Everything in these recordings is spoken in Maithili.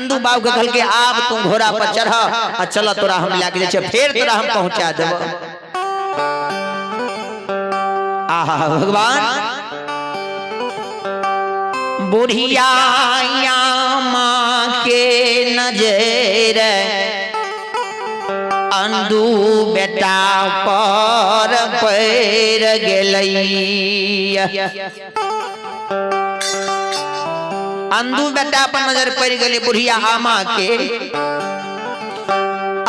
अंदू बाबू के कहलकै आब तू घोड़ा पर चढ़ आ चल तोरा हम लए के जाइ छियै, फेर तोरा हम पहुंचा देब। आहा भगवान, बुढ़िया माँ के नजर अंदू बेटा पर पड़ गेलै। अंदू बेटा पर नजर पड़ गेलै बुढ़िया आमा के।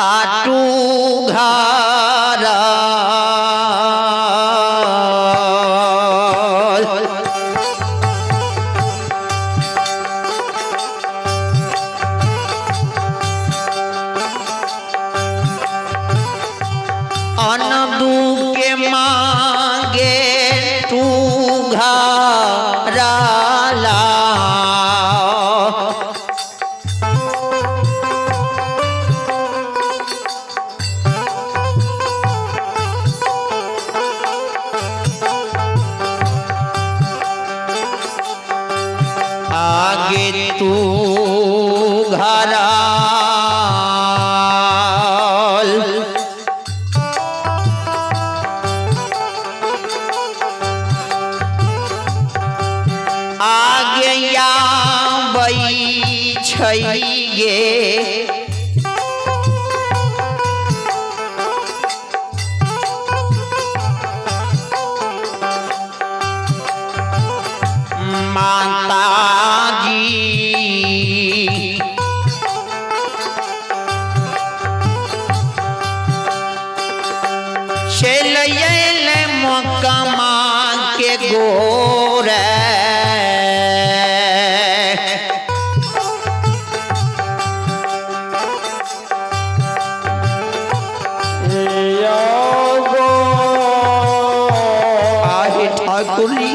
आटू घर अनदू के मांगे तू घराला। आगे तू घराल आगे आबै छै गे माताजी। चल अयल मोकमा के गोर आहे ठाकुर जी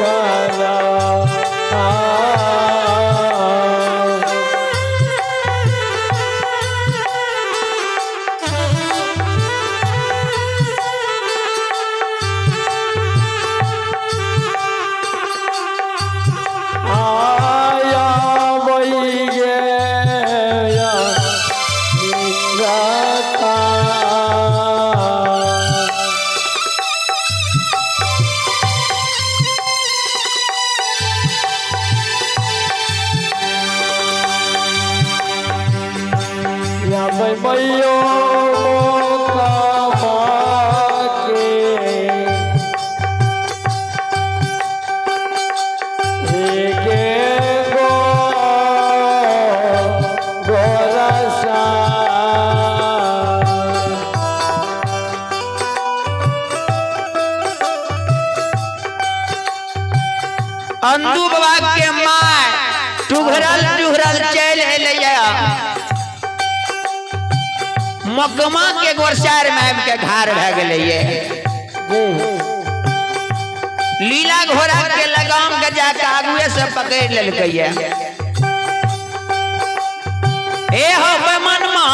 जाओ जाओ। अंदू बाबा के my टुघरल टुघरल चल एलैया मकमा के गोरसार में आबि के घार भए गेलैये। लीला घोड़ा के लगाम के जाके आगुए से पकड़ लेलकैये। ए हो बेमनमा,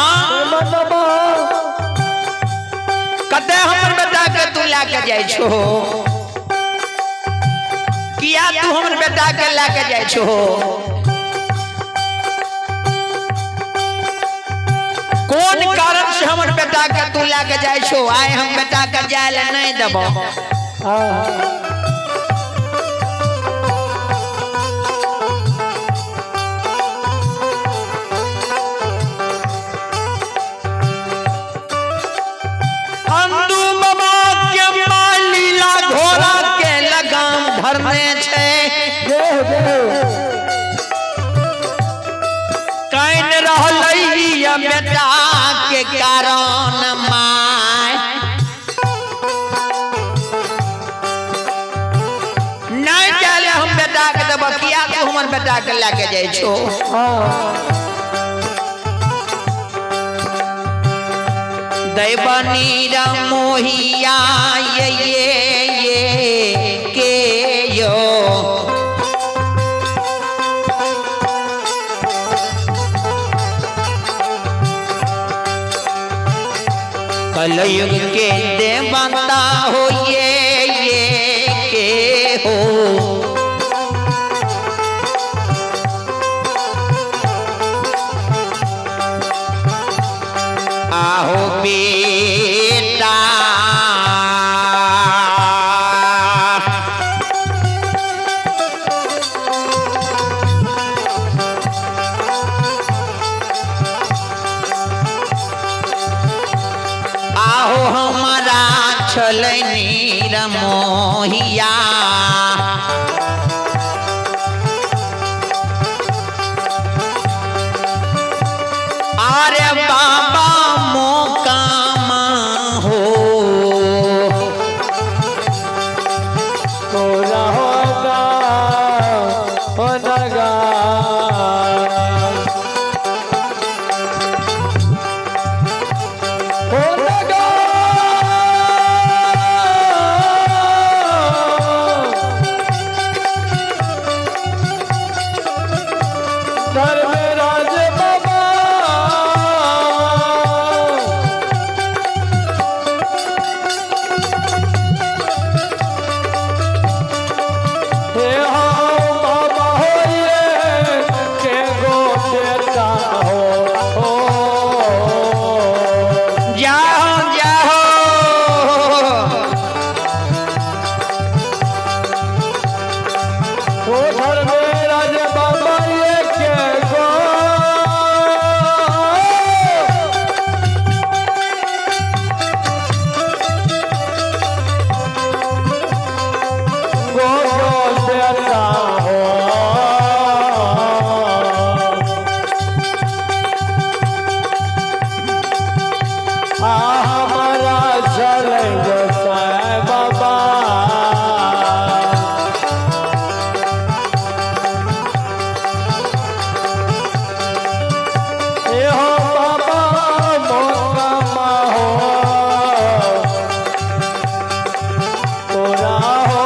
कते हमर बेटा के तू लए के जाइ छो? किया तू हमर बेटा के लए के जाइ छो? कोन कारण से हमर बेटा के तू लए के जाइ छो? आइ हम बेटा के जाय ले नहीं देबो। धरने छै। कान रहलै बेटा के कारण my. नहीं जाले हम बेटा के देब, किया तू हमर बेटा के लए के जाइ छो? दैवनी मोहिया ये के यो कलयुग के देवता हो ये के हो। आहो बेटा आहो हमारा छलै नीरमोहिया। अरे बाबा मोकामा हो तोरा होगा हो नगा हो नगा। धर्मराज बाबा हे हो बाबा हो ये के गो बेटा हो हो। जाओ जाओ ओ धर्मराज बाबा ये के गो गो गो बेटा हो। आ हमारा चले गोसाई बाबा। ए हो बाबा मोकामा हो तोरा हो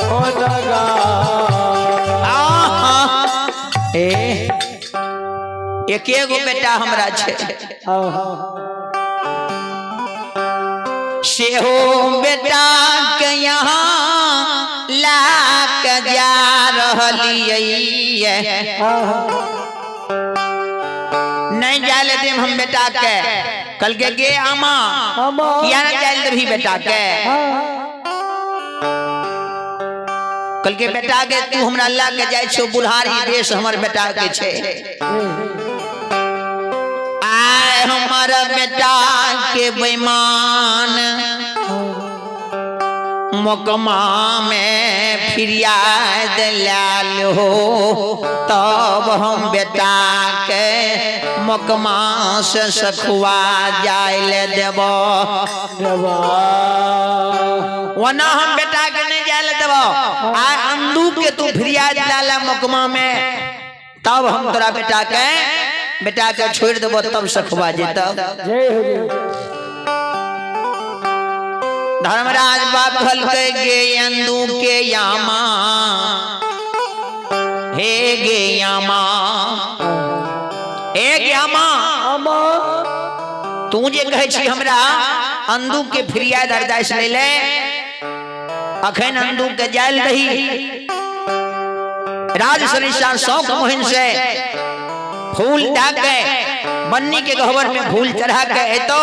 हो नगा। आहा ए एके गो बेटा हमरा छै सेहो बेटा के यहाँ ला के जा रहलियै। नहीं जाए देम हम बेटा के। कल के गे आमा आमा। किया ना जाए देबही बेटा के? कल के बेटा के तू हमरा ला के जाइ छौ बुढ़ारी देश हमर बेटा के छै। आय हमर बेटा के बेईमान मोकमा में फिरियाद लाल हो, तब हम बेटा के मोकमा से सखुआ जाय ले देबो। देवा वना हम बेटा के नहीं जाय ले देबो। आय अंदू के तू फिरियाद लाल मोकमा में, तब हम तोरा बेटा के छोड़ देबो, तब सखुआ जेतब। जय हो जय। धर्मराज बाप कहलकै गे अंदू के यामा, हे गे यामा, हे गे यामा, आमा तू जे कहै छी हमरा अंदू के फिरियाद अरदास ले ले, अखन अंदू के जायल दही राज सरिसा शौक मोहिन से फूल डाक के बन्नी के गहवर में फूल चढ़ा के एतो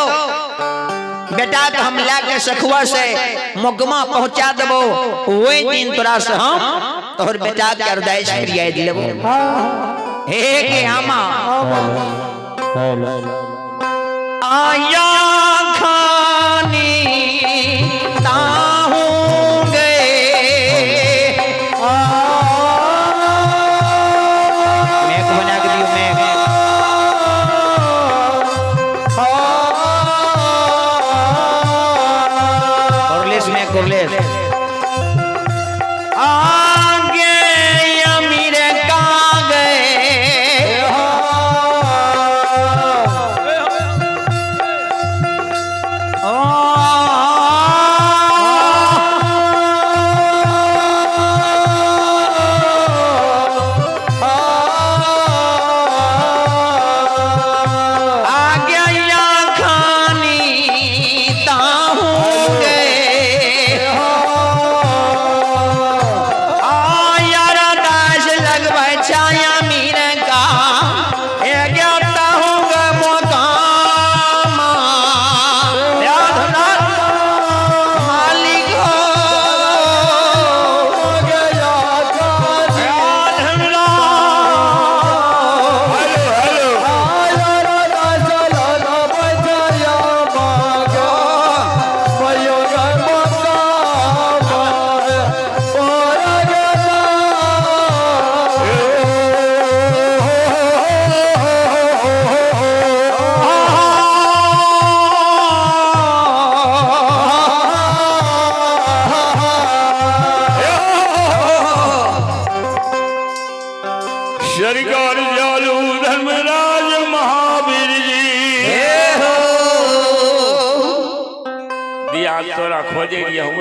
बेटा के हम ला के सखुआ से मोकमा पहुंचा देबो, वही दिन तोरा से हम तोहर बेटा के अरदास फिरियाद लेबो। हे के आमा आया खानी ताहू गए। भैया तोरा खोजे रहिए हम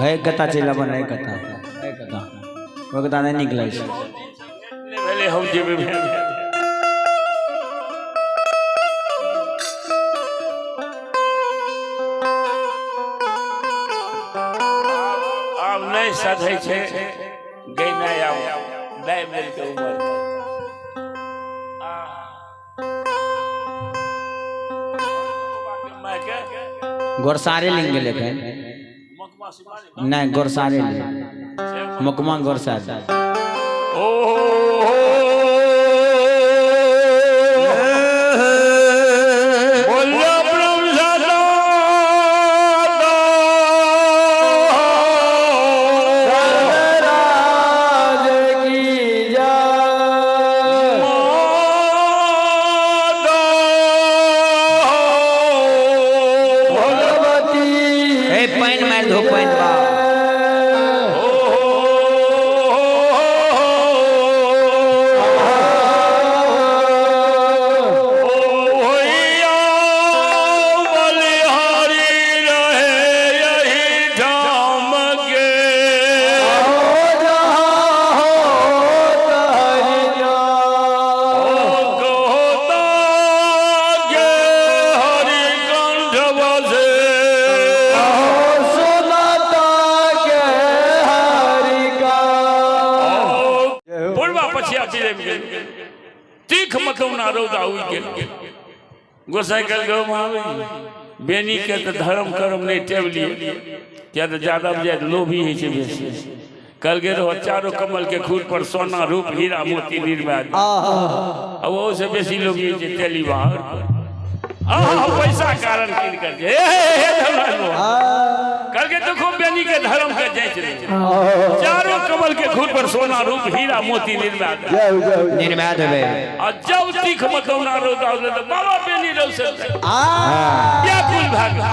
हे कता चलि आबऽ नहि कता हे कता ओहि कता नहि नीक लागै छै। भेलै हम जेबै भेल। आब नहि सधै छै गैनाइ, आब दाइ मेलके उमर। गोरसारे लिंग गेलै एखन नहि, गोरसारे लिंग मुकमा गोरसारे। ओ बोलो ब्रह्म सदा। राज की जय। भगवती। हे पानि मारि धो पानि बा। पूर्वा पछिया पीरबि गेल, तीख मतौना रौदा उगि गेल। गोसाई कल गौ आबै बेनी के तऽ धर्म कर्म नहि टेबलियै, किया तऽ जादव जाइत लोभी होइ छै बेसी। कल गे रहो चारो कमल के खूट पर सोना रूप हीरा मोती निर्माण, आ ओहो से बेसी लोभी होइ छै तेली बाहर। आहा पैसा कारण कीन कर हे हे हे। कल के देखो बेनी के धर्म के जांच रहे, चारों कमल के खूट पर सोना रूप हीरा मोती निर्माण। जय हो, जय हो। निर्माण देबै। आ जब तीख मतौना रौदा उगलै तऽ बाबा बेनी रौ से व्याकुल भए गेल।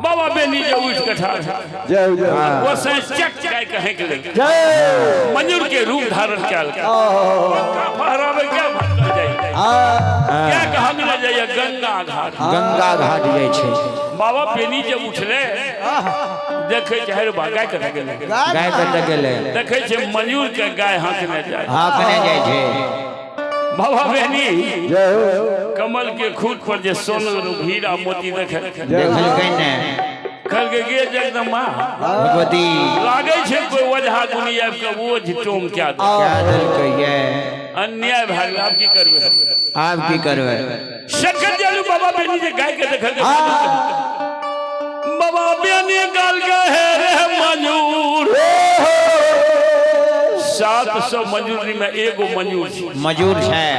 बाबा बेनी जे उठि के ठाढ़, जय हो, जय हो। गोसाई चक गाय के हेंक लेलकै, जय। मंजूर के रूप धारण कयल, पंखा फहराबै के भटकल जाइ क्या कहा मिल जाइए गंगा घाट। गंगा घाट जाइ छै। बाबा बेनी जे उठले, देखै छै हर बा गाय कतऽ गेलै? गाय कतऽ गेलै? देखै छै मंजूर के गाय हाँकने जाइ। हाँकने जाइ छै। बाबा बेनी जय हो। कमल के खूट पर जे सोना रूप हीरा मोती देखे देखलकै ने। कहलकै गे जगदम्बा भगवती, लागै छै कोई ओझा गुनी आबि के ओझ टोम क्या दे। क्या देलकै ये? अन्याय भए गेल, आब की करबै? आब की करबै? शंकर जलू बाबा बेनी जे गाय के देखल, बाबा बेनी गाल के हे रे मजूर, 700 मजूरी में एगो मजूर छै। मजूर छै।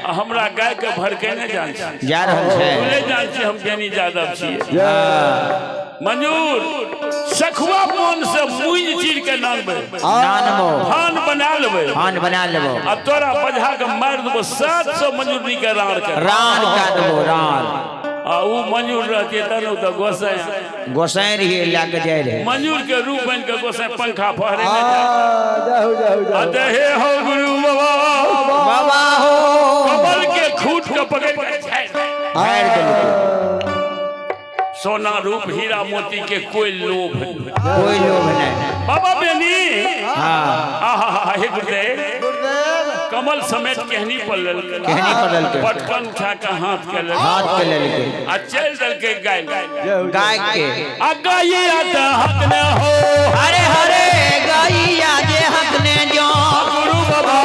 आ हमरा गाय के भड़के नहि जान छी। जा रहल छै। बोले जान छी हम बेनी यादव छियै। मंजूर सखुआ मोन से मुइन चीर के नानबै, नानबो, फान बना लेबै, फान बना लेबो, आ तोरा बझा के मारि देबो 700 मंजूरी के राड़ के रान का देबो रान। आ ऊ मंजूर रहतियै तब ने, तऽ गोसाई गोसाई रहिए लए के जाइ रहै। मंजूर के रूप बन के गोसाई पंखा फहरे ने जाय। जय हो, जय हो, जय आ हो। दहे हो गुरु बाबा, बाबा हो, कमल के खूट के पकड़ के झाड़ि झाड़ि देलकै। सोना रूप हीरा मोती के कोई लोभ नहीं। कोई लोभ नहीं। बाबा बेनी हाँ। आहा हे गुरुदेव, कमल समेत केहनी पर लेलकै। केहनी पर लेलकै। पटकन उठा के हाथ के लेलकै। हाथ के लेलकै। आ चलि देलकै गाय। जय हो। गाय के। आ गाय त हक ने हो। हरे हरे गैया जे हक ने जो गुरु बाबा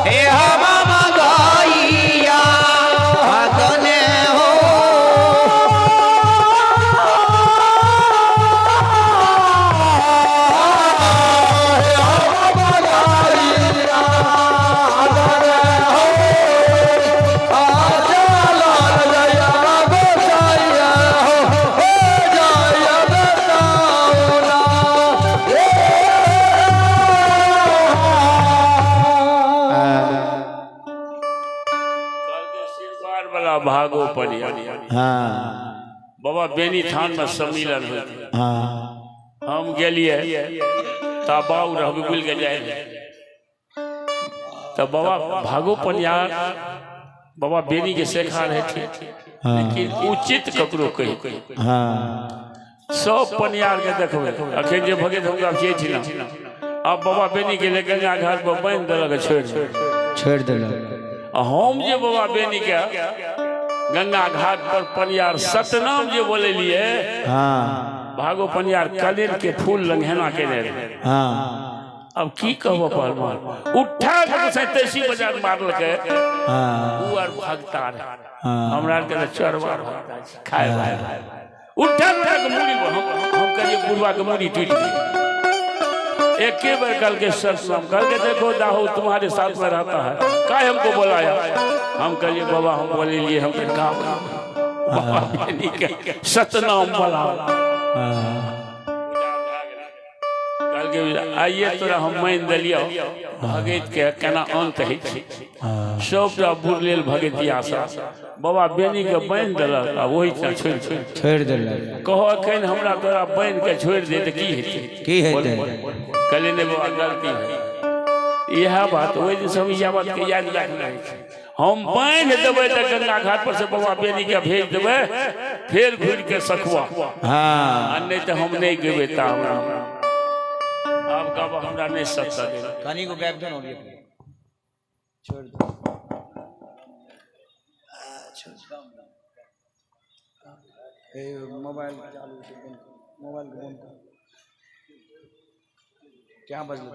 हे हम गैया हक ने हो। वाला भागो पड़िया। हाँ। बाबा बेनी थान में सम्मेलन होते। हाँ। हम गेलिए ता बाऊ रहबे बुल के जाए तब बाबा भागो पनियार बाबा बेनी के सेखा रहे थे, लेकिन उचित ककरो कही। हाँ। सब पनियार के देखबे अखन जे भगत हम गाब छियै ना। अब बाबा बेनी के ले गंगा घाट पर बांधि देलक, छोड़ देलक। आ हम जे बाबा बेनी के गंगा घाट पर पनियार सतनाम जे बोलेलिए। हाँ। भागो पनियार कलेर के फूल लंघेना केने रहे। हाँ। अब की कहबो पहलवान उठा के गोसाई तैसी बाजार मारलकै। हाँ। उ आर भगता रहे। हाँ। हमरा आर के तऽ चोरवा भगता छै खाय भाय उठा उठा के मूड़ी हम कहलिए बुढ़वा के मूड़ी टूट गई। एके बार कल के सतनाम कल के देखो दाहू तुम्हारे साथ में रहता है काहे हमको बुलाया। हम कहलिए बाबा हम बोले लिए हम गाँव बाबा के सतनाम बोला। कल के आइए तोरा हम मान दिलियो भगत के केना अंत है छै। सबटा बुढ़ लेल भगतिया सब बाबा बेनी के बान्हि देलक आ ओहि ठाम छोड़ि देलक। कहो अखन हमरा तोरा बान्हि के छोड़ि दे तऽ की हेतै? की हेतै? कहलियै नहि बाबा गलती है। इएह बात ओहि दिन सब इएह बात के याद राखने रहै छै। हम बान्हि देबै तऽ गंगा घाट पर से बाबा बेनी के भेज देबै फेर घुरि के सखुआ। हाँ। आ नहि तऽ हम नहि गेबै ता हमरा आब गाबऽ हमरा नहि सकता। कनी को गैप दो ना, छोड़ दो। मोबाइल चालू से बंद कर, मोबाइल को बंद कर। क्या बजल?